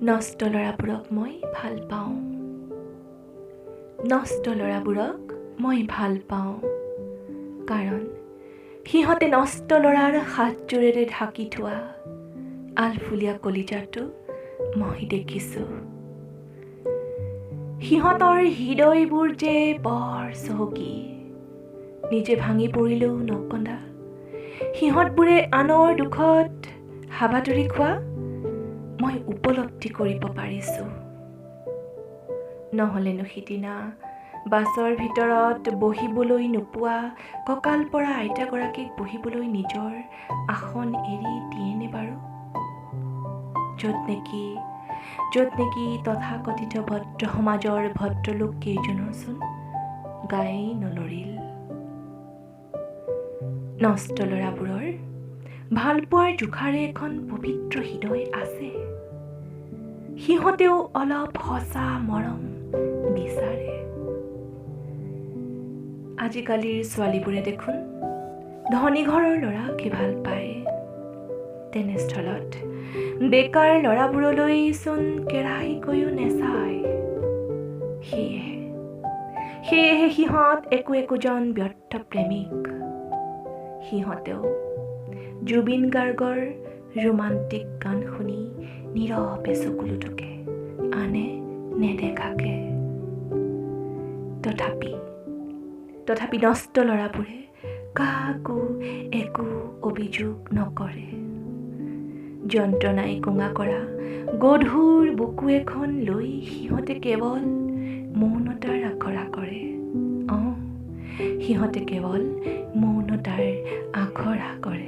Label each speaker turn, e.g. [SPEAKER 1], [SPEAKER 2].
[SPEAKER 1] নষ্ট ল'ৰাবোৰক মই ভাল পাওঁ, নষ্ট ল'ৰাবোৰক মই ভাল পাওঁ, কাৰণ সিহঁতে নষ্ট ল'ৰাৰ সাজযোৰেৰে ঢাকি থোৱা আলফুলীয়া কলিজাটো মই দেখিছোঁ। সিহঁতৰ হৃদয়বোৰ যে বৰ চহকী, নিজে ভাঙি পৰিলেও নকন্দা সিহঁতবোৰে আনৰ দুখত হাবাথুৰি খোৱা মই উপলব্ধি কৰিব পাৰিছোঁ। নহ'লেনো সিদিনা বাছৰ ভিতৰত বহিবলৈ নোপোৱা কঁকাল পৰা আইতাগৰাকীক বহিবলৈ নিজৰ আসন এৰি দিয়েনে বাৰু? য'ত নেকি তথাকথিত ভদ্ৰ সমাজৰ ভদ্ৰলোক কেইজনৰচোন গায়েই নলৰিল। নষ্ট ল'ৰাবোৰৰ ভালপোৱাৰ জোখাৰে এখন পবিত্ৰ হৃদয় আছে, সিহঁতেও অলপ সঁচা মৰম বিচাৰে। আজিকালিৰ ছোৱালীবোৰে দেখোন ধনী ঘৰৰ ল'ৰাকে ভাল পায়, তেনেস্থলত বেকাৰ ল'ৰাবোৰলৈ চোন কেৰাহীকৈও নেচায়। সেয়েহে সিহঁত একো একোজন ব্যৰ্থ প্ৰেমিক। সিহঁতেও জুবিন গাৰ্গৰ ৰোমান্টিক গান শুনি নীৰৱে চকুলো টোকে, আনে নেদেখাকে। তথাপি নষ্ট ল'ৰাবোৰে কাকো একো অভিযোগ নকৰে। যন্ত্ৰণাই কোঙা কৰা গধুৰ বুকু এখন লৈ সিহঁতে কেৱল মৌনতাৰ আখৰা কৰে। সিহঁতে কেৱল মৌনতাৰ আখৰা কৰে।